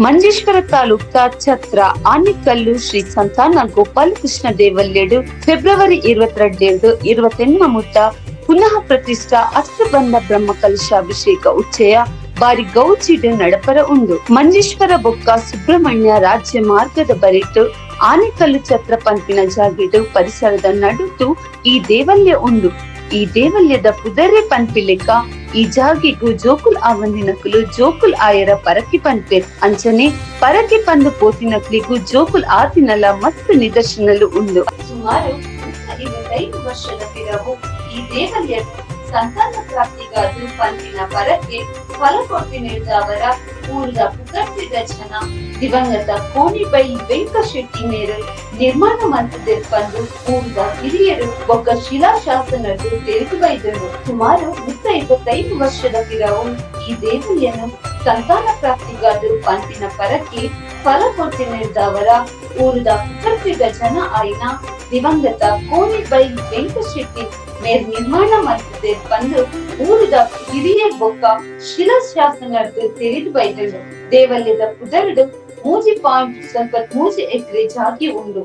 ಮಂಜೇಶ್ವರ ತಾಲೂಕ ಛತ್ರ ಆನಿಕಲ್ಲು ಶ್ರೀ ಸಂತಾನ ಗೋಪಾಲಕೃಷ್ಣ ದೇವಲ್ಯಡು ಫೆಬ್ರವರಿ 22 28 ಮುಟ್ಟ ಪುನಃ ಪ್ರತಿಷ್ಠಾ ಅಷ್ಟಬಂಧ ಬ್ರಹ್ಮ ಕಲಶಾಭಿಷೇಕ ಉಚ್ಚಯ ಬಾರಿ ಗೌಜಿಡ್ ನಡಪರ ಉಂಡು. ಮಂಜೇಶ್ವರ ಬೊಕ್ಕ ಸುಬ್ರಹ್ಮಣ್ಯ ರಾಜ್ಯ ಮಾರ್ಗದ ಬರಿಟ್ ಆನೆಕಲ್ಲು ಛತ್ರ ಪನ್ಪಿನ ಜಾಗೆಡ್ ಪರಿಸರದ ನಡುಟು ಈ ದೇವಲ್ಯ ಉಂಡು. ಈ ದೇವಲ್ಯದ ಪುದರೇ ಪನ್ಪಿಲೆಕ್ಕ ಈ ಜಾಗೆಗು ಜೋಕುಲ್ ಆವಂದಿನಕುಲು ಜೋಕುಲ್ ಆಯರ ಪರಕೆ ಪನ್ಪೆರ್. ಅಂಚನೆ ಪರಕೆ ಪಂದು ಪೋತಿನಕ್ಲಿಗು ಜೋಕುಲ್ ಆತಿನಲ ಮಸ್ತ್ ನಿದರ್ಶನಲು ಉಂಡು. ಸುಮಾರು 25 ವರ್ಷದ ಪಿರವು ಈ ದೇವಲ್ಯ ಸಂತಾನ ಪ್ರಾಪ್ತಿಗಾದ್ ಪನ್ಪಿನ ಪರಕೆ ಫಲ ಕೊರ್ಪಿನೆಡ್ದಾವರ ಊರುದ ಪುಗರ್ತೆದ ಜನ ದಿವಂಗತ ಕೋಣಿಬೈಲ್ ವೆಂಕಶೆಟ್ಟಿ ಮೇರ್ ನಿರ್ಮಾಣ ಮಲ್ತ್ದೆರ್ ಪಂದ್ ಊರುದ ಹಿರಿಯೆರ್ ಬೊಕ್ಕ ಶಿಲಾಶಾಸನಡ್ ತೆರಿದ್ ಬೈದ್ಂಡ್. ಸುಮಾರು 125 ವರ್ಷದ ಪಿರವು ಈ ದೇವಲ್ಯನ್ ಸಂತಾನ ಪ್ರಾಪ್ತಿಗಾದ್ ಪನ್ಪಿನ ಪರಕೆ ಫಲ ಕೊರ್ಪಿನೆಡ್ದಾವರ ಊರುದ ಪುಗರ್ತೆದ ಜನ ಆಯಿನ ದಿವಂಗತ ಕೋಣಿಬೈಲ್ ವೆಂಕಶೆಟ್ಟಿ ಮೇರ್ ನಿರ್ಮಾಣ ಮಲ್ತ್ದೆರ್ ಪಂದ್ ಊರುದ ಹಿರಿಯೆರ್ ಬೊಕ್ಕ ಶಿಲಾಶಾಸನಡ್ ತೆರಿದ್ ಬೈದ್ಂಡ್. ದೇವಲ್ಯದ ಪುದರ್ಡ್ 3.03 ಎಕರೆ ಜಾಗೆ ಉಂಡು.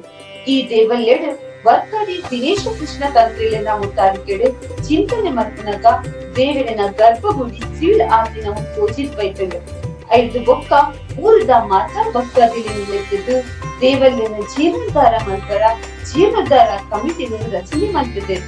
ಈ ದೇವಲ್ಯಡ್ ವರ್ಕಾಡಿ ದಿನೇಶ ಕೃಷ್ಣ ತಂತ್ರಿಲೆನ ಮುತಾಲಿಕೆಡ್ ಚಿಂತನೆ ಮಲ್ಪುನಗ ದೇವೆರೆನ ಗರ್ಭಗುಡಿ ಸೀಳ್ ಆತಿನವು ತೋಜಿದ್ ಬೈದ್ಂಡ್. ಐರ್ದ್ ಬೊಕ್ಕ ಊರುದ ಮಾತಾ ಭಕ್ತಾದಿಲೆನ್ ಲೆತ್ತ್ದ್ ದೇವಲ್ಯನ್ ಜೀರ್ಣೋದ್ಧಾರ ಮಲ್ಪರ ಜೀರ್ಣೋದ್ಧಾರ ಕಮಿಟಿನ್ ರಚನೆ ಮಲ್ತ್ದೆರ್.